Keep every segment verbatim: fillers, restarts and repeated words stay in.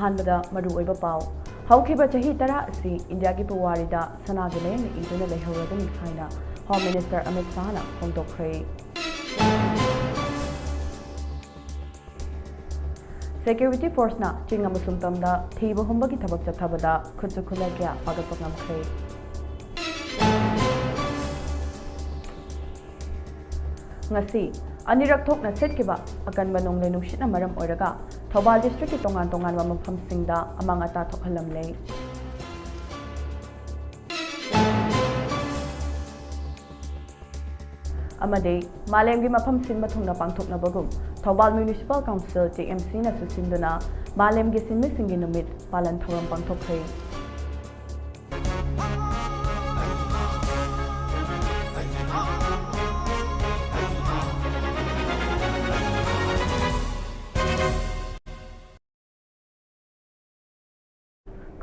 ꯑꯍꯥꯟꯕꯗ ꯃꯔꯨꯑꯣꯏꯕ ꯄꯥꯎ꯫ ꯍꯧꯈꯤꯕ ꯆꯍꯤ ꯇꯔꯥ ꯑꯁꯤ ꯏꯟꯗꯤꯌꯥꯒꯤ ꯄꯨꯋꯥꯔꯤꯗ ꯁꯅꯥꯒꯤ ꯃꯌꯦꯛꯅ ꯏꯗꯨꯅ ꯂꯩꯍꯧꯔꯒꯅꯤ ꯍꯥꯏꯅ Home Minister ꯑꯃꯤꯠ ꯁꯥꯍꯅ ꯐꯣꯡꯗꯣꯛꯈ꯭ꯔꯦ꯫ Security forceꯅ ꯆꯤꯡ ꯑꯃꯁꯨꯡ ꯇꯝꯗ ꯊꯤꯕ ꯍꯨꯝꯕꯒꯤ ꯊꯕꯛ ꯆꯠꯊꯕꯗ ꯈꯨꯠꯁꯨ ꯈꯨꯠꯂꯥꯏ ꯀꯌꯥ ꯐꯥꯒꯠꯄ ꯉꯝꯈ꯭ꯔꯦ꯫ ꯉꯁꯤ ꯑꯅꯤꯔꯛ ꯊꯣꯛꯅ ꯁꯤꯠꯈꯤꯕ ꯑꯀꯟꯕ ꯅꯣꯡꯂꯩ ꯅꯨꯡꯁꯤꯠꯅ ꯃꯔꯝ ꯑꯣꯏꯔꯒ ꯊꯧꯕꯥꯜ districtꯀꯤ ꯇꯣꯉꯥꯟ ꯇꯣꯉꯥꯟꯕ ꯃꯐꯝꯁꯤꯡꯗ ꯑꯃꯥꯡ ꯑꯇꯥ ꯊꯣꯛꯍꯜꯂꯝꯂꯦ꯫ ꯑꯃꯗꯤ ꯃꯥꯂꯦꯝꯒꯤ ꯃꯐꯝ ꯁꯤꯟꯕ ꯊꯨꯡꯅ ꯄꯥꯡꯊꯣꯛꯅꯕꯒꯨꯝ ꯊꯧꯕꯥꯜ Municipal Council, TMCꯅꯁꯨ ꯁꯤꯟꯗꯨꯅ ꯃꯥꯂꯦꯝꯒꯤ ꯁꯤꯟꯃꯤꯁꯤꯡꯒꯤ ꯅꯨꯃꯤꯠ ꯄꯥꯂꯟ ꯊꯧꯔꯝ ꯄꯥꯡꯊꯣꯛꯈ꯭ꯔꯦ꯫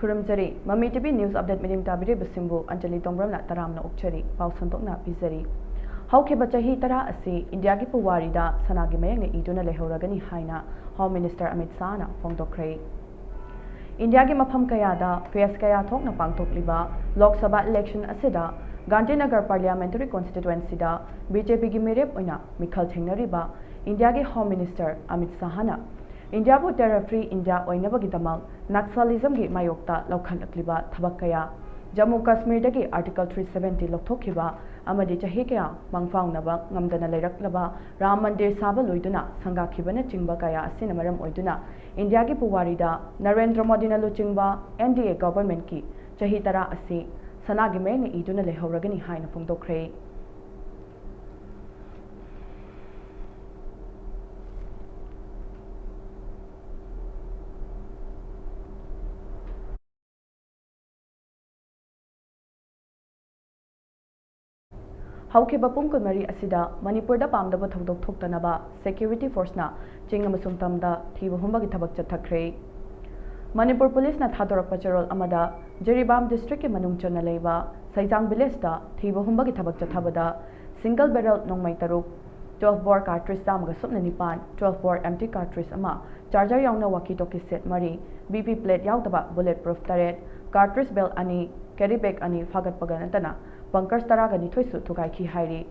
ꯈꯨꯔꯨꯝꯖꯔꯤ꯫ ꯃꯃꯤ TV news update ꯃꯤꯠꯌꯦꯡ ꯇꯥꯕꯤꯔꯤꯕꯁꯤꯡꯕꯨ ꯑꯟꯖꯂꯤ ꯇꯣꯡꯕ꯭ꯔꯝꯅ ꯇꯔꯥꯝꯅ ꯑꯣꯛꯆꯔꯤ꯫ ꯄꯥꯎ ꯁꯟꯗꯣꯛꯅ ꯄꯤꯖꯔꯤ꯫ ꯍꯧꯈꯤꯕ ꯆꯍꯤ ꯇꯔꯥ ꯑꯁꯤ ꯏꯟꯗꯤꯌꯥꯒꯤ ꯄꯨꯋꯥꯔꯤꯗ ꯁꯅꯥꯒꯤ ꯃꯌꯦꯛꯅ ꯏꯗꯨꯅ ꯂꯩꯍꯧꯔꯒꯅꯤ ꯍꯥꯏꯅ Home Minister ꯑꯃꯤꯠ ꯁꯥꯍꯅ ꯐꯣꯡꯗꯣꯛꯈ꯭ꯔꯦ꯫ ꯏꯟꯗꯤꯌꯥꯒꯤ ꯃꯐꯝ ꯀꯌꯥꯗ phase ꯀꯌꯥ ꯊꯣꯛꯅ ꯄꯥꯡꯊꯣꯛꯂꯤꯕ ꯂꯣꯛ ꯁꯚꯥ election ꯑꯁꯤꯗ ꯒꯥꯟꯙꯤꯅꯒꯔ Parliamentary Constituencyꯗ BJPꯒꯤ ꯃꯤꯔꯦꯞ ꯑꯣꯏꯅ ꯃꯤꯈꯜ ꯊꯦꯡꯅꯔꯤꯕ ꯏꯟꯗꯤꯌꯥꯒꯤ Home Minister Amit ꯁꯥꯍꯅ ꯏꯟꯗꯤꯌꯥꯕꯨ terror free India ꯑꯣꯏꯅꯕꯒꯤꯗꯃꯛ Naxalismꯒꯤ ꯃꯥꯌꯣꯛꯇ ꯂꯧꯈꯠꯂꯛꯂꯤꯕ ꯊꯕꯛ ꯀꯌꯥ, ꯖꯝꯃꯨ ꯀꯥꯁꯃꯤꯔꯗꯒꯤ Article three seventy ꯂꯧꯊꯣꯛꯈꯤꯕ ꯑꯃꯗꯤ ꯆꯍꯤ ꯀꯌꯥ ꯃꯪꯐꯥꯎꯅꯕ ꯉꯝꯗꯅ ꯂꯩꯔꯛꯂꯕ ꯔꯥꯝ ꯃꯟꯗꯤꯔ ꯁꯥꯕ ꯂꯣꯏꯗꯨꯅ ꯁꯪꯒꯥꯈꯤꯕꯅꯆꯤꯡꯕ ꯀꯌꯥ ꯑꯁꯤꯅ ꯃꯔꯝ ꯑꯣꯏꯗꯨꯅ ꯏꯟꯗꯤꯌꯥꯒꯤ ꯄꯨꯋꯥꯔꯤꯗ ꯅꯔꯦꯟꯗ꯭ꯔ ꯃꯣꯗꯤꯅ ꯂꯨꯆꯤꯡꯕ NDA governmentꯀꯤ ꯆꯍꯤ ꯇꯔꯥ ꯑꯁꯤ ꯁꯅꯥꯒꯤ ꯃꯌꯦꯛꯅ ꯏꯗꯨꯅ ꯂꯩꯍꯧꯔꯒꯅꯤ ꯍꯥꯏꯅ ꯐꯣꯡꯗꯣꯛꯈ꯭ꯔꯦ꯫ ꯍꯧꯈꯤꯕ ꯄꯨꯡ ꯀꯨꯟꯃꯔꯤ ꯑꯁꯤꯗ ꯃꯅꯤꯄꯨꯔꯗ ꯄꯥꯝꯗꯕ ꯊꯧꯗꯣꯛ ꯊꯣꯛꯇꯅꯕ security forceꯅ ꯆꯤꯡ ꯑꯃꯁꯨꯡ ꯇꯝꯗ ꯊꯤꯕ ꯍꯨꯝꯕꯒꯤ ꯊꯕꯛ ꯆꯠꯊꯈ꯭ꯔꯦ꯫ ꯃꯅꯤꯄꯨꯔ ꯄꯨꯂꯤꯁꯅ ꯊꯥꯗꯣꯔꯛꯄ ꯆꯦꯔꯣꯜ ꯑꯃꯗ ꯖꯤꯔꯤꯕꯥꯝ districtꯀꯤ ꯃꯅꯨꯡ ꯆꯟꯅ ꯂꯩꯕ ꯁꯩꯖꯥꯡ villageꯇ ꯊꯤꯕ ꯍꯨꯝꯕꯒꯤ ꯊꯕꯛ ꯆꯠꯊꯕꯗ single barrel ꯅꯣꯡꯃꯩ ꯇꯔꯨꯛ, Twelve bore cartridge ꯆꯥꯝꯃꯒ ꯁꯨꯞꯅ ꯅꯤꯄꯥꯟ, twelve bore empty cartridge ꯑꯃ, charger ꯌꯥꯎꯅ walkie talkie set ꯃꯔꯤ, B P plate ꯌꯥꯎꯗꯕ bullet proof ꯇꯔꯦꯠ, cartridge belt ꯑꯅꯤ, carry bag ꯑꯅꯤ ꯐꯥꯒꯠꯄꯒ ꯅꯠꯇꯅ bunkers ꯇꯔꯥꯒ ꯅꯤꯊꯣꯏꯁꯨ ꯊꯨꯒꯥꯏꯈꯤ ꯍꯥꯏꯔꯤ꯫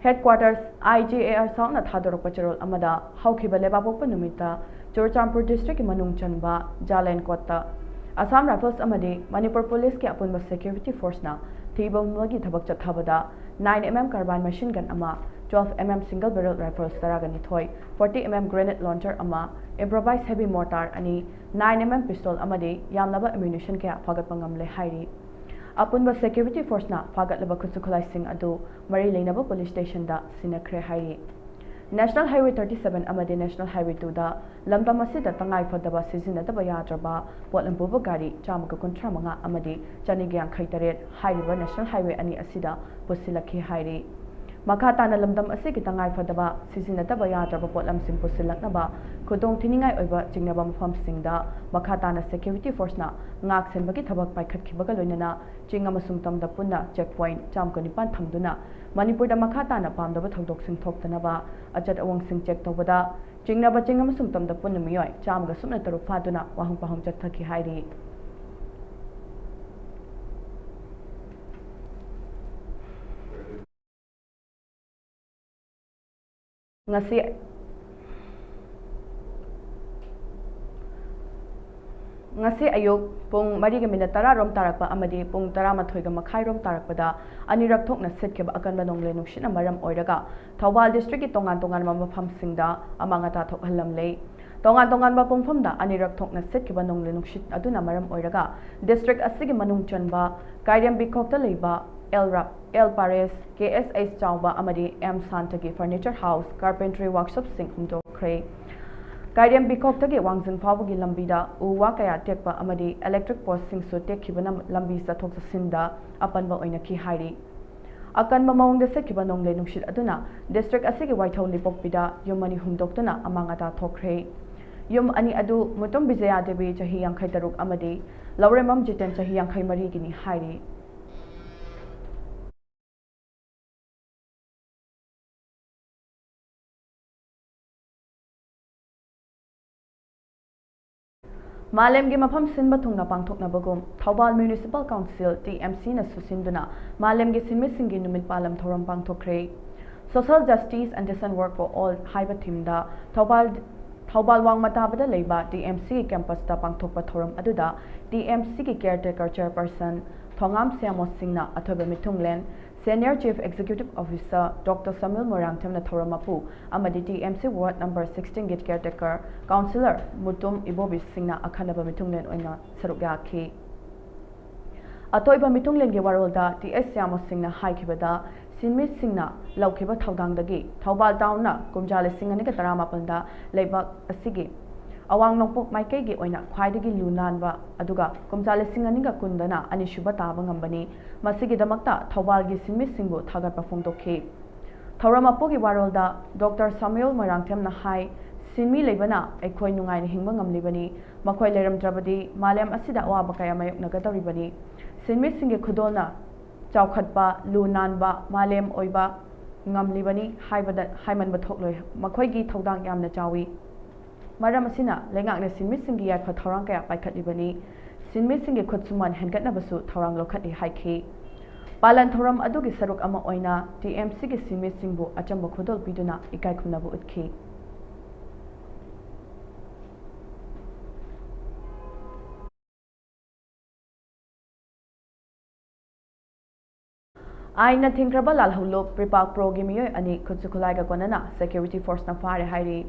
Headquarters I G A R South ꯅ ꯊꯥꯗꯣꯔꯛꯄ ꯆꯦꯔꯣꯜ ꯑꯃꯗ, ꯍꯧꯈꯤꯕ ꯂꯩꯕꯥꯛꯄꯣꯛꯄ ꯅꯨꯃꯤꯠꯇ ꯆꯨꯔꯆꯥꯟꯄꯨꯔ district ꯀꯤ ꯃꯅꯨꯡ ꯆꯟꯕ ꯖꯥꯂꯦꯟꯀꯣꯠꯇ Assam Rifles ꯑꯃꯗꯤ ꯃꯅꯤꯄꯨꯔ Police ꯀꯤ ꯑꯄꯨꯟꯕ security force ꯅ ꯊꯤꯕ ꯍꯨꯝꯕꯒꯤ ꯊꯕꯛ ꯆꯠꯊꯕꯗ nine M M carbine machine gun ꯑꯃ, twelve M M single barrel rifles ꯇꯔꯥꯒ ꯅꯤꯊꯣꯏ, forty M M grenade launcher ꯑꯃ, improvised heavy mortar ꯑꯅꯤ, nine M M pistol ꯑꯃꯗꯤ ꯌꯥꯝꯂꯕ ammunition ꯀꯌꯥ ꯐꯥꯒꯠꯄ ꯉꯝꯂꯦ ꯍꯥꯏꯔꯤ꯫ ꯑꯄꯨꯟꯕ security force ꯅ ꯐꯥꯒꯠꯂꯕ ꯈꯨꯠꯁꯨ ꯈꯨꯠꯂꯥꯏꯁꯤꯡ ꯑꯗꯨ ꯃꯔꯤ ꯂꯩꯅꯕ police station ꯗ ꯁꯤꯟꯅꯈ꯭ꯔꯦ ꯍꯥꯏꯔꯤ꯫ National Highway thirty seven ꯑꯃꯗꯤ National Highway two ꯗ ꯂꯝꯗꯝ ꯑꯁꯤꯗ ꯇꯉꯥꯏ ꯐꯗꯕ ꯁꯤꯖꯤꯟꯅꯗꯕ ꯌꯥꯗ꯭ꯔꯕ ꯄꯣꯠꯂꯝ ꯄꯨꯕ ꯒꯥꯔꯤ ꯆꯥꯝꯃꯒ ꯀꯨꯟꯊ꯭ꯔꯥ ꯃꯉꯥ ꯑꯃꯗꯤ ꯆꯅꯤꯒ ꯌꯥꯡꯈꯩ ꯇꯔꯦꯠ ꯍꯥꯏꯔꯤꯕ National Highway ꯑꯅꯤ ꯑꯁꯤꯗ ꯄꯨꯁꯤꯜꯂꯛꯈꯤ ꯍꯥꯏꯔꯤ꯫ ꯃꯈꯥ ꯇꯥꯅ ꯂꯝꯗꯝ ꯑꯁꯤꯒꯤ ꯇꯉꯥꯏ ꯐꯗꯕ ꯁꯤꯖꯤꯟꯅꯗꯕ ꯌꯥꯗ꯭ꯔꯕ ꯄꯣꯠꯂꯝꯁꯤꯡ ꯄꯨꯁꯤꯜꯂꯛꯅꯕ ꯈꯨꯗꯣꯡ ꯊꯤꯅꯤꯡꯉꯥꯏ ꯑꯣꯏꯕ ꯆꯤꯡꯅꯕ ꯃꯐꯝꯁꯤꯡꯗ ꯃꯈꯥ ꯇꯥꯅ security force ꯅ ꯉꯥꯛ ꯁꯦꯟꯕꯒꯤ ꯊꯕꯛ ꯄꯥꯏꯈꯠꯈꯤꯕꯒ ꯂꯣꯏꯅꯅ ꯆꯤꯡ ꯑꯃꯁꯨꯡ ꯇꯝꯗ ꯄꯨꯟꯅ check point ꯆꯥꯝꯃꯒ ꯅꯤꯄꯥꯟ ꯊꯝꯗꯨꯅ ꯃꯅꯤꯄꯨꯔꯗ ꯃꯈꯥ ꯇꯥꯅ ꯄꯥꯝꯗꯕ ꯊꯧꯗꯣꯛꯁꯤꯡ ꯊꯣꯛꯇꯅꯕ ꯑꯆꯠ ꯑꯋꯣꯡꯁꯤꯡ check ꯇꯧꯕꯗ ꯆꯤꯡꯅꯕ ꯆꯤꯡ ꯑꯃꯁꯨꯡ ꯇꯝꯗ ꯄꯨꯟꯅ ꯃꯤꯑꯣꯏ ꯆꯥꯝꯃꯒ ꯁꯨꯞꯅ ꯇꯔꯨꯛ ꯐꯥꯗꯨꯅ ꯋꯥꯍꯪ ꯄꯥꯎꯍꯪ ꯆꯠꯊꯈꯤ ꯍꯥꯏꯔꯤ꯫ ꯉꯁꯤ, ꯉꯁꯤ ꯑꯌꯨꯛ ꯄꯨꯡ ꯃꯔꯤꯒ ꯃꯤꯅꯠ ꯇꯔꯥ ꯔꯣꯝ ꯇꯥꯔꯛꯄ ꯑꯃꯗꯤ ꯄꯨꯡ ꯇꯔꯥꯃꯥꯊꯣꯏꯒ ꯃꯈꯥꯏ ꯔꯣꯝ ꯇꯥꯔꯛꯄꯗ ꯑꯅꯤꯔꯛ ꯊꯣꯛꯅ ꯁꯤꯠꯈꯤꯕ ꯑꯀꯟꯕ ꯅꯣꯡꯂꯩ ꯅꯨꯡꯁꯤꯠꯅ ꯃꯔꯝ ꯑꯣꯏꯔꯒ ꯊꯧꯕꯥꯜ district ꯀꯤ ꯇꯣꯉꯥꯟ ꯇꯣꯉꯥꯟꯕ ꯃꯐꯝꯁꯤꯡꯗ ꯑꯃꯥꯡ ꯑꯇꯥ ꯊꯣꯛꯍꯜꯂꯝꯂꯦ꯫ ꯇꯣꯉꯥꯟ ꯇꯣꯉꯥꯟꯕ ꯄꯨꯡꯐꯝꯗ ꯑꯅꯤꯔꯛ ꯊꯣꯛꯅ ꯁꯤꯠꯈꯤꯕ ꯅꯣꯡꯂꯩ ꯅꯨꯡꯁꯤꯠ ꯑꯗꯨꯅ ꯃꯔꯝ ꯑꯣꯏꯔꯒ district ꯑꯁꯤꯒꯤ ꯃꯅꯨꯡ ꯆꯟꯕ ꯀꯥꯏꯔꯦꯝꯕꯤꯈꯣꯛꯇ ꯂꯩꯕ ꯑꯦꯜ ꯔꯥꯞ, ꯑꯦꯜ ꯄꯥꯔꯦꯁ, ꯀꯦ ꯑꯦꯁ ꯑꯩꯆ ꯆꯥꯎꯕ ꯑꯃꯗꯤ M ꯁꯥꯟꯇꯒꯤ furniture house, carpentry workshop ꯁꯤꯡ ꯍꯨꯝꯗꯣꯛꯈ꯭ꯔꯦ꯫ ꯀꯥꯏꯔꯦꯝꯕꯤꯈꯣꯛꯇꯒꯤ ꯋꯥꯡꯖꯤꯡ ꯐꯥꯎꯕꯒꯤ ꯂꯝꯕꯤꯗ ꯎ ꯋꯥ ꯀꯌꯥ ꯇꯦꯛꯄ ꯑꯃꯗꯤ electric post ꯁꯤꯡꯁꯨ ꯇꯦꯛꯈꯤꯕꯅ ꯂꯝꯕꯤ ꯆꯠꯊꯣꯛ ꯆꯠꯁꯤꯟꯗ ꯑꯄꯟꯕ ꯑꯣꯏꯅꯈꯤ ꯍꯥꯏꯔꯤ꯫ ꯑꯀꯟꯕ ꯃꯑꯣꯡꯗ ꯁꯤꯠꯈꯤꯕ ꯅꯣꯡꯂꯩ ꯅꯨꯡꯁꯤꯠ ꯑꯗꯨꯅ district ꯑꯁꯤꯒꯤ ꯋꯥꯏꯊꯧ ꯂꯤꯄꯣꯛꯄꯤꯗ ꯌꯨꯝ ꯑꯅꯤ ꯍꯨꯝꯗꯣꯛꯇꯨꯅ ꯑꯃꯥꯡ ꯑꯇꯥ ꯊꯣꯛꯈ꯭ꯔꯦ꯫ ꯌꯨꯝ ꯑꯅꯤ ꯑꯗꯨ ꯃꯨꯇꯨꯝ ꯕꯤꯖꯌꯥ ꯗꯦꯕꯤ, ꯆꯍꯤ ꯌꯥꯡꯈꯩ ꯇꯔꯨꯛ, ꯑꯃꯗꯤ ꯂꯧꯔꯦꯝꯕꯝ ꯖꯤꯇꯦꯟ, ꯆꯍꯤ ꯌꯥꯡꯈꯩ ꯃꯔꯤꯒꯤꯅꯤ ꯍꯥꯏꯔꯤ꯫ ꯃꯥꯂꯦꯝꯒꯤ ꯃꯐꯝ ꯁꯤꯟꯕ ꯊꯨꯡꯅ ꯄꯥꯡꯊꯣꯛꯅꯕꯒꯨꯝ Thoubal Municipal Council, T M C ꯅ ꯁꯨꯁꯤꯟꯗꯨꯅ ꯃꯥꯂꯦꯝꯒꯤ ꯁꯤꯟꯃꯤꯁꯤꯡꯒꯤ ꯅꯨꯃꯤꯠ ꯄꯥꯂꯟ ꯊꯧꯔꯝ ꯄꯥꯡꯊꯣꯛꯈ꯭ꯔꯦ꯫ Social Justice and Decent Work for All ꯍꯥꯏꯕ theme ꯗ ꯊꯧꯕꯥꯜ, ꯊꯧꯕꯥꯜ ꯋꯥꯡꯃ ꯇꯥꯕꯗ ꯂꯩꯕ T M C ꯒꯤ campus ꯇ ꯄꯥꯡꯊꯣꯛꯄ ꯊꯧꯔꯝ ꯑꯗꯨꯗ T M C ꯒꯤ caretaker chairperson ꯊꯣꯉꯥꯝ ꯁ꯭ꯌꯥꯃꯣ ꯁꯤꯡꯅ ꯑꯊꯣꯏꯕ ꯃꯤꯊꯨꯡꯂꯦꯟ, Senior Chief Executive Officer Doctor ꯁꯃꯤꯜ ꯃꯣꯏꯔꯥꯡꯊꯦꯝꯅ ꯊꯧꯔꯝ ꯃꯄꯨ ꯑꯃꯗꯤ T M C Ward number sixteen ꯒꯤ caretaker councillor ꯃꯨꯇꯨꯝ ꯏꯕꯣꯕꯤ ꯁꯤꯡꯅ ꯑꯈꯟꯅꯕ ꯃꯤꯊꯨꯡꯂꯦꯟ ꯑꯣꯏꯅ ꯁꯔꯨꯛ ꯌꯥꯈꯤ꯫ ꯑꯊꯣꯏꯕ ꯃꯤꯊꯨꯡꯂꯦꯟꯒꯤ ꯋꯥꯔꯣꯜꯗ T S ꯁ꯭ꯌꯥꯃꯣ ꯁꯤꯡꯅ ꯍꯥꯏꯈꯤꯕꯗ, ꯁꯤꯟꯃꯤꯁꯤꯡꯅ ꯂꯧꯈꯤꯕ ꯊꯧꯗꯥꯡꯗꯒꯤ ꯊꯧꯕꯥꯜ town ꯅ ꯀꯨꯝꯖꯥ ꯂꯤꯁꯤꯡ ꯑꯅꯤꯒ ꯇꯔꯥꯃꯥꯄꯜꯗ ꯂꯩꯕꯥꯛ ꯑꯁꯤꯒꯤ ꯑꯋꯥꯡ ꯅꯣꯡꯄꯣꯛ ꯃꯥꯏꯀꯩꯒꯤ ꯑꯣꯏꯅ ꯈ꯭ꯋꯥꯏꯗꯒꯤ ꯂꯨ ꯅꯥꯟꯕ, ꯑꯗꯨꯒ ꯀꯨꯝꯖꯥ ꯂꯤꯁꯤꯡ ꯑꯅꯤꯒ ꯀꯨꯟꯗꯅ ꯑꯅꯤꯁꯨꯕ ꯇꯥꯕ ꯉꯝꯕꯅꯤ꯫ ꯃꯁꯤꯒꯤꯗꯃꯛꯇ ꯊꯧꯕꯥꯜꯒꯤ ꯁꯤꯟꯃꯤꯁꯤꯡꯕꯨ ꯊꯥꯒꯠꯄ ꯐꯣꯡꯗꯣꯛꯈꯤ꯫ ꯊꯧꯔꯝ ꯃꯄꯨꯒꯤ ꯋꯥꯔꯣꯜꯗ Doctor ꯁꯥꯃꯨꯑꯦꯜ ꯃꯣꯏꯔꯥꯡꯊꯦꯝꯅ ꯍꯥꯏ, ꯁꯤꯟꯃꯤ ꯂꯩꯕꯅ ꯑꯩꯈꯣꯏ ꯅꯨꯡꯉꯥꯏꯅ ꯍꯤꯡꯕ ꯉꯝꯂꯤꯕꯅꯤ꯫ ꯃꯈꯣꯏ ꯂꯩꯔꯝꯗ꯭ꯔꯕꯗꯤ ꯃꯥꯂꯦꯝ ꯑꯁꯤꯗ ꯑꯋꯥꯕ ꯀꯌꯥ ꯃꯥꯌꯣꯛꯅꯒꯗꯧꯔꯤꯕꯅꯤ꯫ ꯁꯤꯟꯃꯤꯁꯤꯡꯒꯤ ꯈꯨꯗꯣꯜꯅ ꯆꯥꯎꯈꯠꯄ, ꯂꯨ ꯅꯥꯟꯕ ꯃꯥꯂꯦꯝ ꯑꯣꯏꯕ ꯉꯝꯂꯤꯕꯅꯤ ꯍꯥꯏꯕꯗ ꯍꯥꯏꯃꯟꯕ ꯊꯣꯛꯂꯣꯏ꯫ ꯃꯈꯣꯏꯒꯤ ꯊꯧꯗꯥꯡ ꯌꯥꯝꯅ ꯆꯥꯎꯏ꯫ ꯃꯔꯝ ꯑꯁꯤꯅ ꯂꯩꯉꯥꯛꯅ ꯁꯤꯟꯃꯤꯁꯤꯡꯒꯤ ꯌꯥꯏꯐ ꯊꯧꯔꯥꯡ ꯀꯌꯥ ꯄꯥꯏꯈꯠꯂꯤꯕꯅꯤ꯫ ꯁꯤꯟꯃꯤꯁꯤꯡꯒꯤ ꯈꯨꯠꯁꯨꯃꯟ ꯍꯦꯟꯒꯠꯅꯕꯁꯨ ꯊꯧꯔꯥꯡ ꯂꯧꯈꯠꯂꯤ ꯍꯥꯏꯈꯤ꯫ ꯄꯥꯂꯟ ꯊꯧꯔꯝ ꯑꯗꯨꯒꯤ ꯁꯔꯨꯛ ꯑꯃ ꯑꯣꯏꯅ T M C ꯒꯤ ꯁꯤꯟꯃꯤꯁꯤꯡꯕꯨ ꯑꯆꯝꯕ ꯈꯨꯗꯣꯜ ꯄꯤꯗꯨꯅ ꯏꯀꯥꯏ ꯈꯨꯝꯅꯕ ꯎꯠꯈꯤ꯫ ꯑꯥꯏꯟꯅ ꯊꯤꯡꯈ꯭ꯔꯕ ꯂꯥꯜꯍꯧꯂꯨꯞ ꯄ꯭ꯔꯤꯄꯥꯛ ꯄ꯭ꯔꯣꯒꯤ ꯃꯤꯑꯣꯏ ꯑꯅꯤ ꯈꯨꯠꯁꯨ ꯈꯨꯠꯂꯥꯏꯒ ꯀꯣꯟꯅꯅ security force ꯅ ꯐꯥꯔꯦ ꯍꯥꯏꯔꯤ꯫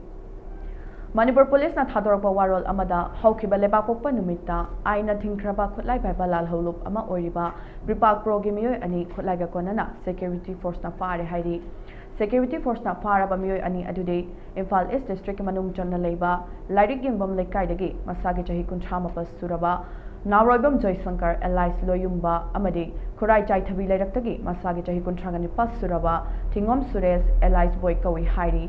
ꯃꯅꯤꯄꯨꯔ ꯄꯨꯂꯤꯁꯅ ꯊꯥꯗꯣꯔꯛꯄ ꯋꯥꯔꯣꯜ ꯑꯃꯗ, ꯍꯧꯈꯤꯕ ꯂꯩꯕꯥꯛꯄꯣꯛꯄ ꯅꯨꯃꯤꯠꯇ ꯑꯥꯏꯟꯅ ꯊꯤꯡꯈ꯭ꯔꯕ ꯈꯨꯠꯂꯥꯏ ꯄꯥꯏꯕ ꯂꯥꯜꯍꯧꯂꯨꯞ ꯑꯃ ꯑꯣꯏꯔꯤꯕ ꯄ꯭ꯔꯤꯄꯥꯛ ꯄ꯭ꯔꯣꯒꯤ ꯃꯤꯑꯣꯏ ꯑꯅꯤ ꯈꯨꯠꯂꯥꯏꯒ ꯀꯣꯟꯅꯅ security force ꯅ ꯐꯥꯔꯦ ꯍꯥꯏꯔꯤ꯫ Security force ꯅ ꯐꯥꯔꯕ ꯃꯤꯑꯣꯏ ꯑꯅꯤ ꯑꯗꯨꯗꯤ ꯏꯝꯐꯥꯜ ꯏꯁ ꯗꯤꯁꯇ꯭ꯔꯤꯛꯀꯤ ꯃꯅꯨꯡ ꯆꯟꯅ ꯂꯩꯕ ꯂꯥꯏꯔꯤꯛ ꯌꯦꯡꯐꯝ ꯂꯩꯀꯥꯏꯗꯒꯤ ꯃꯁꯥꯒꯤ ꯆꯍꯤ ꯀꯨꯟꯊ꯭ꯔꯥ ꯃꯥꯄꯜ ꯁꯨꯔꯕ ꯅꯥꯎꯔꯣꯏꯕꯝ ꯖꯣꯏꯁꯪꯀꯔ alias ꯂꯣꯌꯨꯝꯕ ꯑꯃꯗꯤ ꯈꯨꯔꯥꯏ ꯆꯥꯏꯊꯕꯤ ꯂꯩꯔꯛꯇꯒꯤ ꯃꯁꯥꯒꯤ ꯆꯍꯤ ꯀꯨꯟꯊ꯭ꯔꯥꯒ ꯅꯤꯄꯥꯜ ꯁꯨꯔꯕ ꯊꯤꯉꯣꯝ ꯁꯨꯔꯦꯁ alias ꯕꯣꯏ ꯀꯧꯏ ꯍꯥꯏꯔꯤ꯫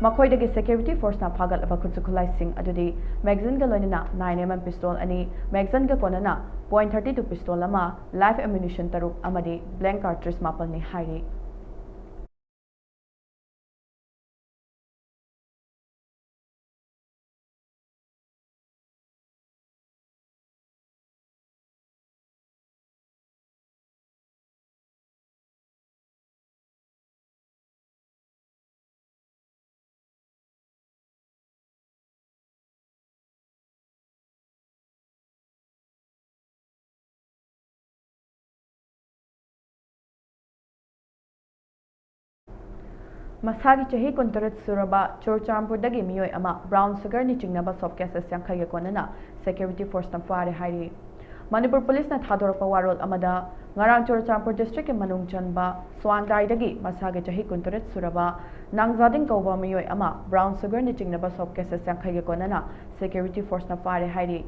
ꯃꯈꯣꯏꯗꯒꯤ security force ꯅ ꯐꯥꯒꯠꯂꯕ ꯈꯨꯠꯁꯨ ꯈꯨꯠꯂꯥꯏꯁꯤꯡ ꯑꯗꯨꯗꯤ magazine ꯒ ꯂꯣꯏꯅꯅ nine M M pistol ꯑꯅꯤ, magazine ꯒ ꯀꯣꯟꯅꯅ point thirty two pistol ꯑꯃ, live ammunition ꯇꯔꯨꯛ ꯑꯃꯗꯤ blank cartridge ꯃꯥꯄꯜꯅꯤ ꯍꯥꯏꯔꯤ꯫ ꯃꯁꯥꯒꯤ ꯆꯍꯤ ꯀꯨꯟꯇꯔꯦꯠ ꯁꯨꯔꯕ ꯆꯨꯔꯆꯥꯟꯄꯨꯔꯗꯒꯤ ꯃꯤꯑꯣꯏ ꯑꯃ brown sugarꯅ ꯆꯤꯡꯅꯕ soft cases ꯌꯥꯡꯈꯩꯒ ꯀꯣꯟꯅꯅ security forceꯅ ꯐꯥꯔꯦ ꯍꯥꯏꯔꯤ꯫ ꯃꯅꯤꯄꯨꯔ ꯄꯨꯂꯤꯁꯅ ꯊꯥꯗꯣꯔꯛꯄ ꯋꯥꯔꯣꯜ ꯑꯃꯗ, ꯉꯔꯥꯡ ꯆꯨꯔꯆꯥꯟꯄꯨꯔ districtꯀꯤ ꯃꯅꯨꯡ ꯆꯟꯕ ꯁ꯭ꯋꯥꯡꯗꯥꯏꯗꯒꯤ ꯃꯁꯥꯒꯤ ꯆꯍꯤ ꯀꯨꯟꯇꯔꯦꯠ ꯁꯨꯔꯕ ꯅꯥꯡꯖꯥꯗꯤꯡ ꯀꯧꯕ ꯃꯤꯑꯣꯏ ꯑꯃ brown sugarꯅ ꯆꯤꯡꯅꯕ soft cases ꯌꯥꯡꯈꯩꯒ ꯀꯣꯟꯅꯅ security forceꯅ ꯐꯥꯔꯦ ꯍꯥꯏꯔꯤ꯫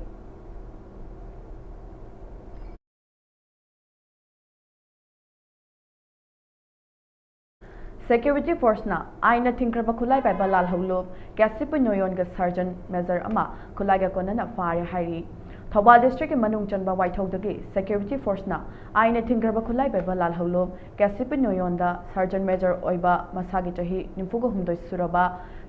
Security forceꯅ ꯑꯥꯏꯟꯅ ꯊꯤꯡꯈ꯭ꯔꯕ ꯈꯨꯠꯂꯥꯏ ꯄꯥꯏꯕ ꯂꯥꯜꯍꯧꯂꯨꯞ ꯀꯦꯁꯤꯄꯤ ꯅꯣꯌꯣꯟꯒ surgeon major ꯑꯃ ꯈꯨꯠꯂꯥꯏꯒ ꯀꯣꯟꯅꯅ ꯐꯥꯔꯦ ꯍꯥꯏꯔꯤ꯫ ꯊꯧꯕꯥꯜ districtꯀꯤ ꯃꯅꯨꯡ ꯆꯟꯕ ꯋꯥꯏꯊꯧꯗꯒꯤ security forceꯅ ꯑꯥꯏꯟꯅ ꯊꯤꯡꯈ꯭ꯔꯕ ꯈꯨꯠꯂꯥꯏ ꯄꯥꯏꯕ ꯂꯥꯜꯍꯧꯂꯨꯞ ꯀꯦꯁꯤꯄꯤ ꯅꯣꯌꯣꯟꯗ surgeon major ꯑꯣꯏꯕ ꯃꯁꯥꯒꯤ ꯆꯍꯤ ꯅꯤꯐꯨꯒ ꯍꯨꯝꯗꯣꯏ ꯁꯨꯔꯕ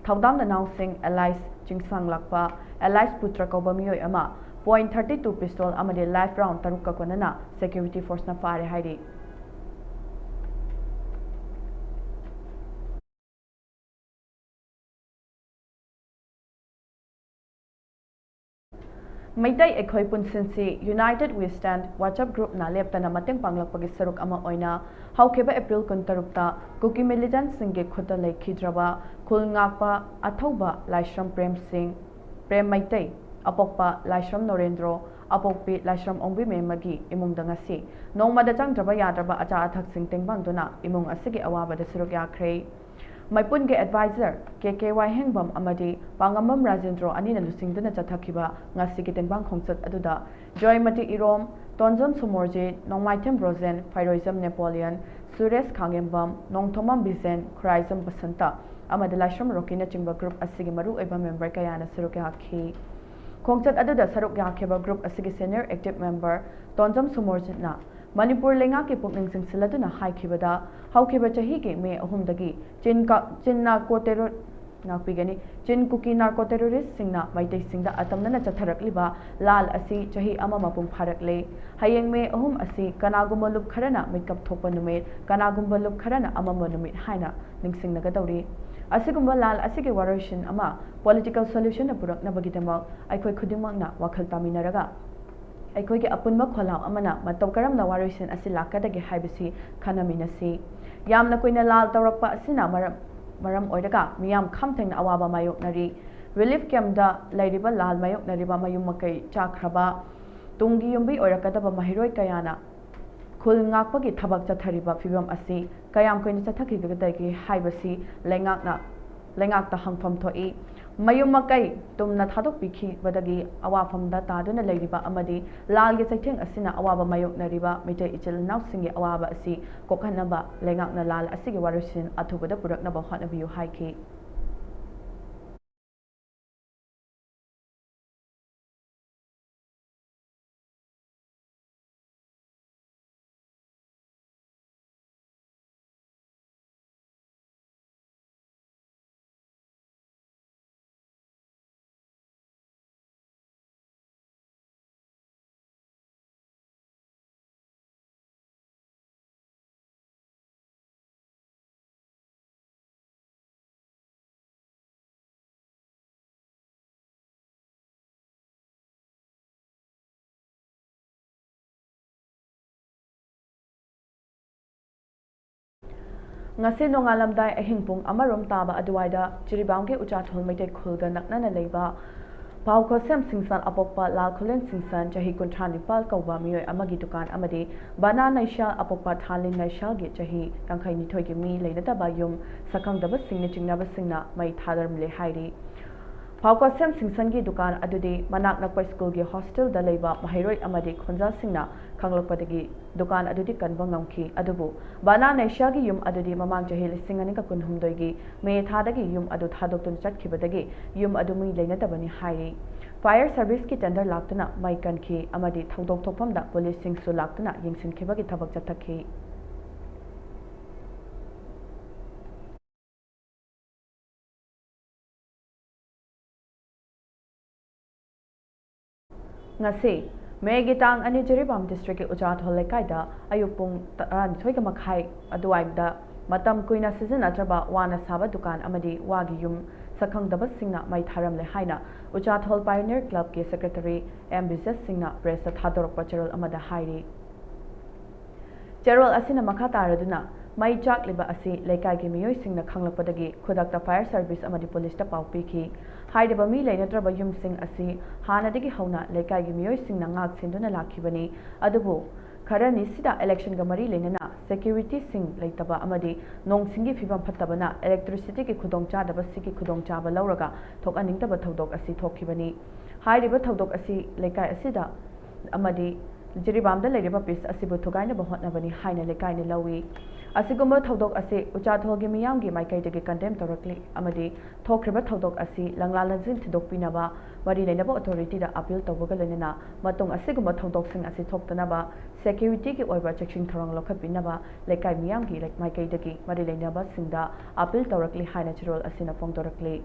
ꯊꯧꯗꯥꯝ ꯅꯅꯥꯎꯁꯤꯡ alias ꯆꯤꯡꯁꯥꯡꯂꯥꯛꯄ alias ꯄꯨꯇ꯭ꯔ ꯀꯧꯕ ꯃꯤꯑꯣꯏ ꯑꯃ point thirty two pistol ꯑꯃꯗꯤ live round ꯇꯔꯨꯛꯀ ꯀꯣꯟꯅꯅ security forceꯅ ꯐꯥꯔꯦ ꯍꯥꯏꯔꯤ꯫ ꯃꯩꯇꯩ ꯑꯩꯈꯣꯏ ꯄꯨꯟꯁꯤꯟꯁꯤ United We Stand WhatsApp groupꯅ ꯂꯦꯞꯇꯅ ꯃꯇꯦꯡ ꯄꯥꯡꯂꯛꯄꯒꯤ ꯁꯔꯨꯛ ꯑꯃ ꯑꯣꯏꯅ ꯍꯧꯈꯤꯕ April ꯀꯨꯟꯇꯔꯨꯛꯇ ꯀꯨꯀꯤ militantꯁꯤꯡꯒꯤ ꯈꯨꯠꯇ ꯂꯩꯈꯤꯗ꯭ꯔꯕ ꯈꯨꯜ ꯉꯥꯛꯄ ꯑꯊꯧꯕ ꯂꯥꯏꯁ꯭ꯔꯝ ꯄ꯭ꯔꯦꯝ ꯁꯤꯡ, ꯄ꯭ꯔꯦꯝ ꯃꯩꯇꯩ, ꯑꯄꯣꯛꯄ ꯂꯥꯏꯁ꯭ꯔꯝ ꯅꯣꯔꯦꯟꯗ꯭ꯔꯣ, ꯑꯄꯣꯛꯄꯤ ꯂꯥꯏꯁ꯭ꯔꯝ ꯑꯣꯡꯕꯤ ꯃꯦꯝꯃꯒꯤ ꯏꯃꯨꯡꯗ ꯉꯁꯤ ꯅꯣꯡꯃꯗ ꯆꯪꯗ꯭ꯔꯕ ꯌꯥꯗ꯭ꯔꯕ ꯑꯆꯥ ꯑꯊꯛꯁꯤꯡ ꯇꯦꯡꯕꯥꯡꯗꯨꯅ ꯏꯃꯨꯡ ꯑꯁꯤꯒꯤ ꯑꯋꯥꯕꯗ ꯁꯔꯨꯛ ꯌꯥꯈ꯭ꯔꯦ꯫ ꯃꯩꯄꯨꯟꯒꯤ advisor ꯀꯦ ꯀꯦ ꯋꯥꯏꯍꯦꯡꯕꯝ ꯑꯃꯗꯤ ꯄꯥꯉꯝꯕꯝ ꯔꯥꯖꯦꯟꯗ꯭ꯔꯣ ꯑꯅꯤꯅ ꯂꯨꯆꯤꯡꯗꯨꯅ ꯆꯠꯊꯈꯤꯕ ꯉꯁꯤꯒꯤ ꯇꯦꯡꯕꯥꯡ ꯈꯣꯡꯆꯠ ꯑꯗꯨꯗ ꯖꯣꯏꯃꯇꯤ ꯏꯔꯣꯝ, ꯇꯣꯟꯖꯝ ꯁꯨꯃꯣꯔꯖꯤꯠ, ꯅꯣꯡꯃꯥꯏꯊꯦꯝ ꯔꯣꯖꯦꯟ, ꯐꯥꯏꯔꯣꯏꯖꯝ ꯅꯦꯄꯣꯂꯤꯌꯟ, ꯁꯨꯔꯦꯁ ꯈꯥꯉꯦꯝꯕꯝ, ꯅꯣꯡꯊꯣꯝꯕꯝ ꯕꯤꯖꯦꯟ, ꯈꯨꯔꯥꯏꯖꯝ ꯕꯁꯟꯇ ꯑꯃꯗꯤ ꯂꯥꯏꯁ꯭ꯔꯝ ꯔꯣꯀꯤꯅꯆꯤꯡꯕ group ꯑꯁꯤꯒꯤ ꯃꯔꯨꯑꯣꯏꯕ member ꯀꯌꯥꯅ ꯁꯔꯨꯛ ꯌꯥꯈꯤ꯫ ꯈꯣꯡꯆꯠ ꯑꯗꯨꯗ ꯁꯔꯨꯛ ꯌꯥꯈꯤꯕ group ꯑꯁꯤꯒꯤ senior active member ꯇꯣꯟꯖꯝ ꯁꯨꯃꯣꯔꯖꯤꯠꯅ ꯃꯅꯤꯄꯨꯔ ꯂꯩꯉꯥꯛꯀꯤ ꯄꯨꯛꯅꯤꯡ ꯆꯤꯡꯁꯤꯜꯂꯗꯨꯅ ꯍꯥꯏꯈꯤꯕꯗ, ꯍꯧꯈꯤꯕ ꯆꯍꯤꯒꯤ ꯃꯦ ꯑꯍꯨꯝꯗꯒꯤ ꯆꯤꯟ ꯀ-, ꯆꯤꯟ narco terror-, ꯉꯥꯛꯄꯤꯒꯅꯤ, ꯆꯤꯟ ꯀꯨꯀꯤ narco terroristꯁꯤꯡꯅ ꯃꯩꯇꯩꯁꯤꯡꯗ ꯑꯇꯝꯅꯅ ꯆꯠꯊꯔꯛꯂꯤꯕ ꯂꯥꯜ ꯑꯁꯤ ꯆꯍꯤ ꯑꯃ ꯃꯄꯨꯡ ꯐꯥꯔꯛꯂꯦ꯫ ꯍꯌꯦꯡ ꯃꯦ ꯑꯍꯨꯝ ꯑꯁꯤ ꯀꯅꯥꯒꯨꯝꯕ ꯂꯨꯞ ꯈꯔꯅ ꯃꯤꯀꯞ ꯊꯣꯛꯄ ꯅꯨꯃꯤꯠ, ꯀꯅꯥꯒꯨꯝꯕ ꯂꯨꯞ ꯈꯔꯅ ꯑꯃꯝꯕ ꯅꯨꯃꯤꯠ ꯍꯥꯏꯅ ꯅꯤꯡꯁꯤꯡꯅꯒꯗꯧꯔꯤ꯫ ꯑꯁꯤꯒꯨꯝꯕ ꯂꯥꯜ ꯑꯁꯤꯒꯤ ꯋꯥꯔꯣꯏꯁꯤꯟ ꯑꯃ political solutionꯗ ꯄꯨꯔꯛꯅꯕꯒꯤꯗꯃꯛ ꯑꯩꯈꯣꯏ ꯈꯨꯗꯤꯡꯃꯛꯅ ꯋꯥꯈꯜ ꯇꯥꯃꯤꯟꯅꯔꯒ ꯑꯩꯈꯣꯏꯒꯤ ꯑꯄꯨꯟꯕ ꯈꯣꯜꯂꯥꯎ ꯑꯃꯅ ꯃꯇꯧ ꯀꯔꯝꯅ ꯋꯥꯔꯣꯏꯁꯤꯟ ꯑꯁꯤ ꯂꯥꯛꯀꯗꯒꯦ ꯍꯥꯏꯕꯁꯤ ꯈꯟꯅꯃꯤꯟꯅꯁꯤ꯫ ꯌꯥꯝꯅ ꯀꯨꯏꯅ ꯂꯥꯜ ꯇꯧꯔꯛꯄ ꯑꯁꯤꯅ ꯃꯔꯝ, ꯃꯔꯝ ꯑꯣꯏꯔꯒ ꯃꯤꯌꯥꯝ ꯈꯝꯊꯦꯡꯅ ꯑꯋꯥꯕ ꯃꯥꯌꯣꯛꯅꯔꯤ꯫ ꯔꯤꯂꯤꯐ ꯀꯦꯝꯞꯇ ꯂꯩꯔꯤꯕ ꯂꯥꯜ ꯃꯥꯌꯣꯛꯅꯔꯤꯕ ꯃꯌꯨꯝ ꯃꯀꯩ ꯆꯥꯛꯈ꯭ꯔꯕ, ꯇꯨꯡꯒꯤ ꯌꯨꯝꯕꯤ ꯑꯣꯏꯔꯛꯀꯗꯕ ꯃꯍꯩꯔꯣꯏ ꯀꯌꯥꯅ ꯈꯨꯜ ꯉꯥꯛꯄꯒꯤ ꯊꯕꯛ ꯆꯠꯊꯔꯤꯕ ꯐꯤꯚꯝ ꯑꯁꯤ ꯀꯌꯥꯝ ꯀꯨꯏꯅ ꯆꯠꯊꯈꯤꯒꯗꯒꯦ ꯍꯥꯏꯕꯁꯤ ꯂꯩꯉꯥꯛꯅ, ꯂꯩꯉꯥꯛꯇ ꯍꯪꯐꯝ ꯊꯣꯛꯏ꯫ ꯃꯌꯨꯝ ꯃꯀꯩ ꯇꯨꯝꯅ ꯊꯥꯗꯣꯛꯄꯤꯈꯤꯕꯗꯒꯤ ꯑꯋꯥꯐꯝꯗ ꯇꯥꯗꯨꯅ ꯂꯩꯔꯤꯕ ꯑꯃꯗꯤ ꯂꯥꯜꯒꯤ ꯆꯩꯊꯦꯡ ꯑꯁꯤꯅ ꯑꯋꯥꯕ ꯃꯥꯌꯣꯛꯅꯔꯤꯕ ꯃꯩꯇꯩ ꯏꯆꯤꯜ ꯏꯅꯥꯎꯁꯤꯡꯒꯤ ꯑꯋꯥꯕ ꯑꯁꯤ ꯀꯣꯛꯍꯟꯅꯕ ꯂꯩꯉꯥꯛꯅ ꯂꯥꯜ ꯑꯁꯤꯒꯤ ꯋꯥꯔꯣꯏꯁꯤꯟ ꯑꯊꯨꯕꯗ ꯄꯨꯔꯛꯅꯕ ꯍꯣꯠꯅꯕꯤꯌꯨ ꯍꯥꯏꯈꯤ꯫ ꯉꯁꯤ ꯅꯣꯡꯉꯥꯜꯂꯝꯗꯥꯏ ꯑꯍꯤꯡ ꯄꯨꯡ ꯑꯃꯔꯣꯝ ꯇꯥꯕ ꯑꯗꯨꯋꯥꯏꯗ ꯖꯤꯔꯤꯕꯥꯝꯒꯤ ꯎꯆꯥꯊꯣꯜ ꯃꯩꯇꯩ ꯈꯨꯜꯒ ꯅꯛꯅꯅ ꯂꯩꯕ ꯄꯥꯎꯈꯣꯁꯦꯝ ꯁꯤꯡꯁꯥꯟ ꯑꯄꯣꯛꯄ ꯂꯥꯜ ꯈꯨꯂꯦꯟ ꯁꯤꯡꯁꯥꯟ, ꯆꯍꯤ ꯀꯨꯟꯊ꯭ꯔꯥ ꯅꯤꯄꯥꯜ ꯀꯧꯕ ꯃꯤꯑꯣꯏ ꯑꯃꯒꯤ ꯗꯨꯀꯥꯟ ꯑꯃꯗꯤ ꯕꯅꯥ ꯅꯩꯁꯥꯜ ꯑꯄꯣꯛꯄ ꯊꯥꯂꯤꯟ ꯅꯩꯁꯥꯜꯒꯤ, ꯆꯍꯤ ꯌꯥꯡꯈꯩ ꯅꯤꯊꯣꯏꯒꯤ, ꯃꯤ ꯂꯩꯅꯗꯕ ꯌꯨꯝ ꯁꯛꯈꯪꯗꯕꯁꯤꯡꯅ ꯆꯤꯡꯅꯕꯁꯤꯡꯅ ꯃꯩ ꯊꯥꯗꯔꯝꯂꯦ ꯍꯥꯏꯔꯤ꯫ ꯄꯥꯎꯈꯣꯁꯦꯝ ꯁꯤꯡꯁꯥꯟꯒꯤ ꯗꯨꯀꯥꯟ ꯑꯗꯨꯗꯤ ꯃꯅꯥꯛ ꯅꯛꯄ ꯁ꯭ꯀꯨꯜꯒꯤ ꯍꯣꯁꯇꯦꯜꯗ ꯂꯩꯕ ꯃꯍꯩꯔꯣꯏ ꯑꯃꯗꯤ ꯈꯣꯟꯖꯦꯜꯁꯤꯡꯅ ꯈꯪꯂꯛꯄꯗꯒꯤ ꯗꯨꯀꯥꯟ ꯑꯗꯨꯗꯤ ꯀꯟꯕ ꯉꯝꯈꯤ꯫ ꯑꯗꯨꯕꯨ ꯕꯅꯥ ꯅꯩꯁꯥꯜꯒꯤ ꯌꯨꯝ ꯑꯗꯨꯗꯤ ꯃꯃꯥꯡ ꯆꯍꯤ ꯂꯤꯁꯤꯡ ꯑꯅꯤꯒ ꯀꯨꯟꯍꯨꯝꯗꯣꯏꯒꯤ ꯃꯦ ꯊꯥꯗꯒꯤ ꯌꯨꯝ ꯑꯗꯨ ꯊꯥꯗꯣꯛꯇꯨꯅ ꯆꯠꯈꯤꯕꯗꯒꯤ ꯌꯨꯝ ꯑꯗꯨ ꯃꯤ ꯂꯩꯅꯗꯕꯅꯤ ꯍꯥꯏꯔꯤ꯫ ꯐꯥꯌꯔ ꯁꯔꯚꯤꯁꯀꯤ ꯇꯦꯟꯗꯔ ꯂꯥꯛꯇꯨꯅ ꯃꯩ ꯀꯟꯈꯤ ꯑꯃꯗꯤ ꯊꯧꯗꯣꯛ ꯊꯣꯛꯐꯝꯗ ꯄꯨꯂꯤꯁꯁꯤꯡꯁꯨ ꯂꯥꯛꯇꯨꯅ ꯌꯦꯡꯁꯤꯟꯈꯤꯕꯒꯤ ꯊꯕꯛ ꯆꯠꯊꯈꯤ꯫ ꯉꯁꯤ ꯃꯦꯒꯤ ꯇꯥꯡ ꯑꯅꯤ ꯖꯤꯔꯤꯕꯥꯝ ꯗꯤꯁꯇ꯭ꯔꯤꯛꯀꯤ ꯎꯆꯥꯊꯣꯜ ꯂꯩꯀꯥꯏꯗ ꯑꯌꯨꯛ ꯄꯨꯡ ꯇꯔꯥꯅꯤꯊꯣꯏꯒ ꯃꯈꯥꯏ ꯑꯗꯨꯋꯥꯏꯗ ꯃꯇꯝ ꯀꯨꯏꯅ ꯁꯤꯖꯤꯟꯅꯗ꯭ꯔꯕ ꯋꯥꯅ ꯁꯥꯕ ꯗꯨꯀꯥꯟ ꯑꯃꯗꯤ ꯋꯥꯒꯤ ꯌꯨꯝ ꯁꯛꯈꯪꯗꯕꯁꯤꯡꯅ ꯃꯩ ꯊꯥꯔꯝꯂꯦ ꯍꯥꯏꯅ ꯎꯆꯥꯊꯣꯜ ꯄꯥꯏꯑꯣꯅꯤꯌꯔ ꯀ꯭ꯂꯕꯀꯤ ꯁꯦꯀ꯭ꯔꯦꯇꯔꯤ ꯑꯦꯝ ꯕꯤꯖꯦꯁ ꯁꯤꯡꯅ ꯄ꯭ꯔꯦꯁꯇ ꯊꯥꯗꯣꯔꯛꯄ ꯆꯦꯔꯣꯜ ꯑꯃꯗ ꯍꯥꯏꯔꯤ꯫ ꯆꯦꯔꯣꯜ ꯑꯁꯤꯅ ꯃꯈꯥ ꯇꯥꯔꯗꯨꯅ, ꯃꯩ ꯆꯥꯛꯂꯤꯕ ꯑꯁꯤ ꯂꯩꯀꯥꯏꯒꯤ ꯃꯤꯑꯣꯏꯁꯤꯡꯅ ꯈꯪꯂꯛꯄꯗꯒꯤ ꯈꯨꯗꯛꯇ fire service ꯑꯃꯗꯤ ꯄꯨꯂꯤꯁꯇ ꯄꯥꯎ ꯄꯤꯈꯤ꯫ ꯍꯥꯏꯔꯤꯕ ꯃꯤ ꯂꯩꯅꯗ꯭ꯔꯕ ꯌꯨꯝꯁꯤꯡ ꯑꯁꯤ ꯍꯥꯟꯅꯗꯒꯤ ꯍꯧꯅ ꯂꯩꯀꯥꯏꯒꯤ ꯃꯤꯑꯣꯏꯁꯤꯡꯅ ꯉꯥꯛ ꯁꯦꯟꯗꯨꯅ ꯂꯥꯛꯈꯤꯕꯅꯤ꯫ ꯑꯗꯨꯕꯨ ꯈꯔꯅꯤꯁꯤꯗ electionꯒ ꯃꯔꯤ ꯂꯩꯅꯅ securityꯁꯤꯡ ꯂꯩꯇꯕ ꯑꯃꯗꯤ ꯅꯣꯡꯁꯤꯡꯒꯤ ꯐꯤꯕꯝ ꯐꯠꯇꯕꯅ electricityꯒꯤ ꯈꯨꯗꯣꯡꯆꯥꯗꯕꯁꯤꯒꯤ ꯈꯨꯗꯣꯡꯆꯥꯕ ꯂꯧꯔꯒ ꯊꯣꯛꯍꯟꯅꯤꯡꯗꯕ ꯊꯧꯗꯣꯛ ꯑꯁꯤ ꯊꯣꯛꯈꯤꯕꯅꯤ꯫ ꯍꯥꯏꯔꯤꯕ ꯊꯧꯗꯣꯛ ꯑꯁꯤ ꯂꯩꯀꯥꯏ ꯑꯁꯤꯗ ꯑꯃꯗꯤ ꯖꯤꯔꯤꯕꯥꯝꯗ ꯂꯩꯔꯤꯕ peace ꯑꯁꯤꯕꯨ ꯊꯨꯒꯥꯏꯅꯕ ꯍꯣꯠꯅꯕꯅꯤ ꯍꯥꯏꯅ ꯂꯩꯀꯥꯏꯅ ꯂꯧꯏ꯫ ꯑꯁꯤꯒꯨꯝꯕ ꯊꯧꯗꯣꯛ ꯑꯁꯤ ꯎꯆꯥꯊꯣꯜꯒꯤ ꯃꯤꯌꯥꯝꯒꯤ ꯃꯥꯏꯀꯩꯗꯒꯤ condemn ꯇꯧꯔꯛꯂꯤ ꯑꯃꯗꯤ ꯊꯣꯛꯈ꯭ꯔꯤꯕ ꯊꯧꯗꯣꯛ ꯑꯁꯤ ꯂꯪꯂꯥ ꯂꯪꯖꯤꯟ ꯊꯤꯗꯣꯛꯄꯤꯅꯕ ꯃꯔꯤ ꯂꯩꯅꯕ authorityꯗ appeal ꯇꯧꯕꯒ ꯂꯣꯏꯅꯅ ꯃꯇꯨꯡ ꯑꯁꯤꯒꯨꯝꯕ ꯊꯧꯗꯣꯛꯁꯤꯡ ꯑꯁꯤ ꯊꯣꯛꯇꯅꯕ securityꯒꯤ ꯑꯣꯏꯕ ꯆꯦꯛꯁꯤꯟ ꯊꯧꯔꯥꯡ ꯂꯧꯈꯠꯄꯤꯅꯕ ꯂꯩꯀꯥꯏ ꯃꯤꯌꯥꯝꯒꯤ ꯂꯩ-, ꯃꯥꯏꯀꯩꯗꯒꯤ ꯃꯔꯤ ꯂꯩꯅꯕꯁꯤꯡꯗ appeal ꯇꯧꯔꯛꯂꯤ ꯍꯥꯏꯅ ꯆꯦꯔꯣꯜ ꯑꯁꯤꯅ ꯐꯣꯡꯗꯣꯔꯛꯂꯤ꯫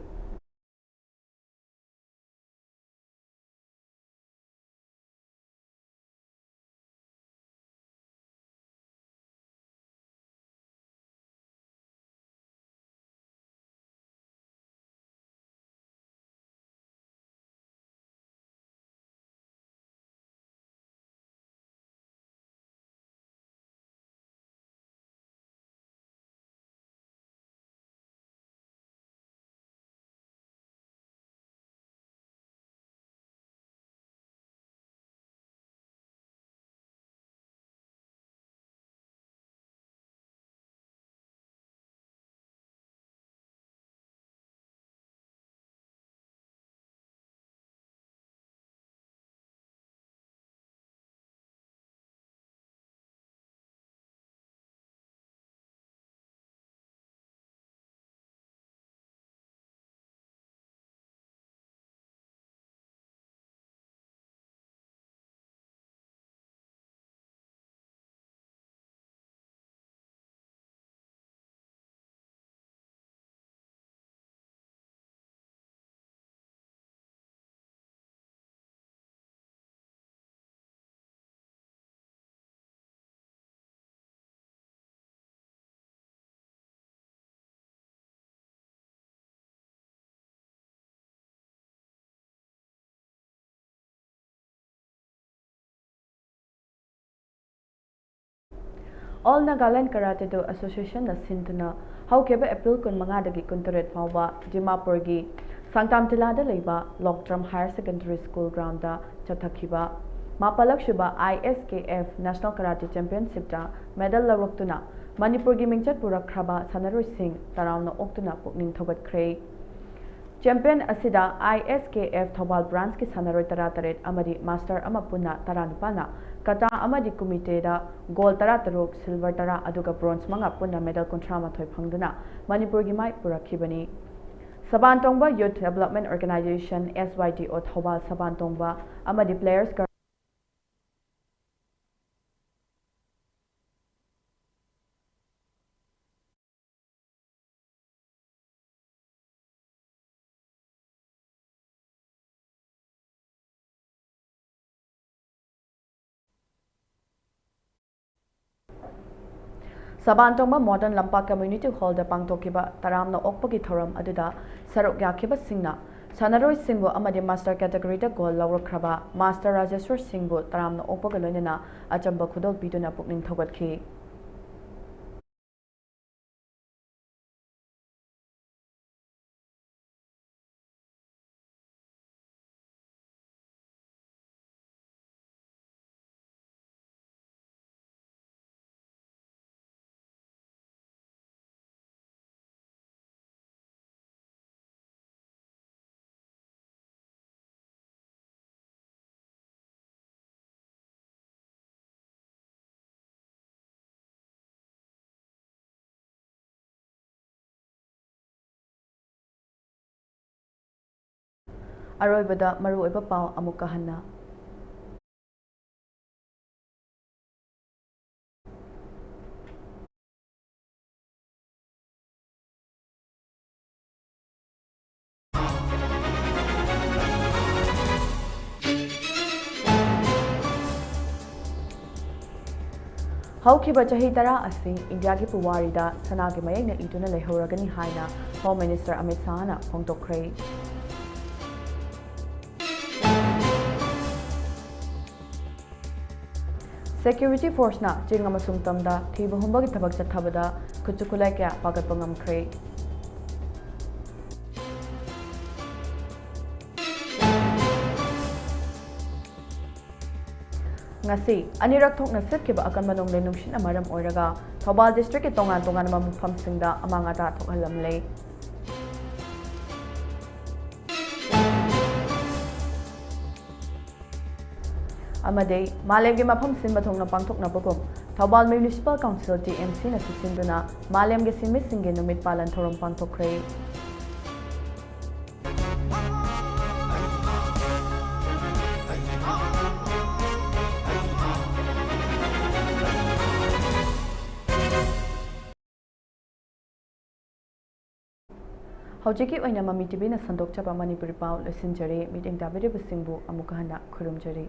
All Nagaland Karate Do Association ꯅ ꯁꯤꯟꯗꯨꯅ ꯍꯧꯈꯤꯕ ꯑꯦꯄ꯭ꯔꯤꯜ ꯀꯨꯟꯃꯉꯥꯗꯒꯤ ꯀꯨꯟꯇꯔꯦꯠ ꯐꯥꯎꯕ ꯗꯤꯃꯥꯄꯨꯔꯒꯤ ꯁꯥꯡꯇꯥꯝ ꯇꯤꯂꯥꯗ ꯂꯩꯕ ꯂꯣꯛꯇ꯭ꯔꯝ ꯍꯥꯌꯔ ꯁꯦꯀꯦꯟꯗꯔꯤ ꯁ꯭ꯀꯨꯜ ꯒ꯭ꯔꯥꯎꯟꯗ ꯆꯠꯊꯈꯤꯕ ꯃꯥꯄꯜꯂꯛꯁꯨꯕ I S K F National Karate Championship ꯇ ꯃꯦꯗꯜ ꯂꯧꯔꯛꯇꯨꯅ ꯃꯅꯤꯄꯨꯔꯒꯤ ꯃꯤꯡꯆꯠ ꯄꯨꯔꯛꯈ꯭ꯔꯕ ꯁꯥꯟꯅꯔꯣꯏꯁꯤꯡ ꯇꯔꯥꯝꯅ ꯑꯣꯛꯇꯨꯅ ꯄꯨꯛꯅꯤꯡ ꯊꯧꯒꯠꯈ꯭ꯔꯦ꯫ ꯆꯦꯝꯄꯤꯌꯟ ꯑꯁꯤꯗ I S K F Thoubal ꯕ꯭ꯔꯥꯟꯆꯀꯤ ꯁꯥꯟꯅꯔꯣꯏ ꯇꯔꯥꯇꯔꯦꯠ ꯑꯃꯗꯤ ꯃꯥꯁꯇꯔ ꯑꯃ ꯄꯨꯟꯅ ꯇꯔꯥꯅꯤꯄꯥꯜꯅ ꯀꯇꯥ ꯑꯃꯗꯤ ꯀꯨꯃꯤꯇꯦꯗ ꯒꯣꯜ ꯇꯔꯥꯇꯔꯨꯛ, ꯁꯤꯜꯚꯔ ꯇꯔꯥ ꯑꯗꯨꯒ ꯕ꯭ꯔꯣꯟꯖ ꯃꯉꯥ ꯄꯨꯟꯅ ꯃꯦꯗꯜ ꯀꯨꯟꯊ꯭ꯔꯥ ꯃꯥꯊꯣꯏ ꯐꯪꯗꯨꯅ ꯃꯅꯤꯄꯨꯔꯒꯤ ꯃꯥꯏ ꯄꯨꯔꯛꯈꯤꯕꯅꯤ꯫ ꯁꯕꯥꯟ ꯇꯣꯡꯕ Youth Development Organization, S Y D O, Thoubal ꯁꯕꯥꯟ ꯇꯣꯡꯕ ꯑꯃꯗꯤ players ꯁꯕꯥꯟ ꯇꯣꯡꯕ ꯃꯣꯗꯔꯟ ꯂꯝꯄꯥꯛ ꯀꯝꯃ꯭ꯌꯨꯅꯤꯇꯤ ꯍꯣꯜꯗ ꯄꯥꯡꯊꯣꯛꯈꯤꯕ ꯇꯔꯥꯝꯅ ꯑꯣꯛꯄꯒꯤ ꯊꯧꯔꯝ ꯑꯗꯨꯗ ꯁꯔꯨꯛ ꯌꯥꯈꯤꯕꯁꯤꯡꯅ ꯁꯥꯟꯅꯔꯣꯏꯁꯤꯡꯕꯨ ꯑꯃꯗꯤ ꯃꯥꯁꯇꯔ ꯀꯦꯇꯒꯣꯔꯤꯗ ꯒꯣꯜ ꯂꯧꯔꯛꯈ꯭ꯔꯕ ꯃꯥꯁꯇꯔ ꯔꯥꯖꯦꯁ꯭ꯋꯔ ꯁꯤꯡꯕꯨ ꯇꯔꯥꯝꯅ ꯑꯣꯛꯄꯒ ꯂꯣꯏꯅꯅ ꯑꯆꯝꯕ ꯈꯨꯗꯣꯜ ꯄꯤꯗꯨꯅ ꯄꯨꯛꯅꯤꯡ ꯊꯧꯒꯠꯈꯤ꯫ ꯑꯔꯣꯏꯕꯗ ꯃꯔꯨꯑꯣꯏꯕ ꯄꯥꯎ ꯑꯃꯨꯛꯀ ꯍꯟꯅ꯫ ꯍꯧꯈꯤꯕ ꯆꯍꯤ ꯇꯔꯥ ꯑꯁꯤ ꯏꯟꯗꯤꯌꯥꯒꯤ ꯄꯨꯋꯥꯔꯤꯗ ꯁꯅꯥꯒꯤ ꯃꯌꯦꯛꯅ ꯏꯗꯨꯅ ꯂꯩꯍꯧꯔꯒꯅꯤ ꯍꯥꯏꯅ ꯍꯣꯝ ꯃꯤꯅꯤꯁꯇꯔ ꯑꯃꯤꯠ ꯁꯥꯍꯅ ꯐꯣꯡꯗꯣꯛꯈ꯭ꯔꯦ꯫ Security forceꯅ ꯆꯤꯡ ꯑꯃꯁꯨꯡ ꯇꯝꯗ ꯊꯤꯕ ꯍꯨꯝꯕꯒꯤ ꯊꯕꯛ ꯆꯠꯊꯕꯗ ꯈꯨꯠꯁꯨ ꯈꯨꯠꯂꯥꯏ ꯀꯌꯥ ꯄꯥꯒꯠꯄ ꯉꯝꯈ꯭ꯔꯦ꯫ ꯉꯁꯤ ꯑꯅꯤꯔꯛ ꯊꯣꯛꯅ ꯁꯤꯠꯈꯤꯕ ꯑꯀꯟꯕ ꯅꯣꯡꯂꯩ ꯅꯨꯡꯁꯤꯠꯅ ꯃꯔꯝ ꯑꯣꯏꯔꯒ ꯊꯧꯕꯥꯜ districtꯀꯤ ꯇꯣꯉꯥꯟ ꯇꯣꯉꯥꯟꯕ ꯃꯐꯝꯁꯤꯡꯗ ꯑꯃꯥꯡ ꯑꯇꯥ ꯊꯣꯛꯍꯜꯂꯝꯂꯦ꯫ ꯑꯃꯗꯤ ꯃꯥꯂꯦꯝꯒꯤ ꯃꯐꯝ ꯁꯤꯟꯕ ꯊꯨꯡꯅ ꯄꯥꯡꯊꯣꯛꯅꯕꯒꯨꯝ ꯊꯧꯕꯥꯜ Municipal Council, TMCꯅ ꯁꯤꯟꯗꯨꯅ ꯃꯥꯂꯦꯝꯒꯤ ꯁꯤꯟꯃꯤꯁꯤꯡꯒꯤ ꯅꯨꯃꯤꯠ ꯄꯥꯂꯟ ꯊꯧꯔꯝ ꯄꯥꯡꯊꯣꯛꯈ꯭ꯔꯦ꯫ ꯍꯧꯖꯤꯛꯀꯤ ꯑꯣꯏꯅ ꯃꯃꯤ TVꯅ ꯁꯟꯗꯣꯛꯆꯕ ꯃꯅꯤꯄꯨꯔꯤ ꯄꯥꯎ ꯂꯣꯏꯁꯤꯟꯖꯔꯦ꯫ ꯃꯤꯠꯌꯦꯡ ꯇꯥꯕꯤꯔꯤꯕꯁꯤꯡꯕꯨ ꯑꯃꯨꯛꯀ ꯍꯟꯅ ꯈꯨꯔꯨꯝꯖꯔꯤ꯫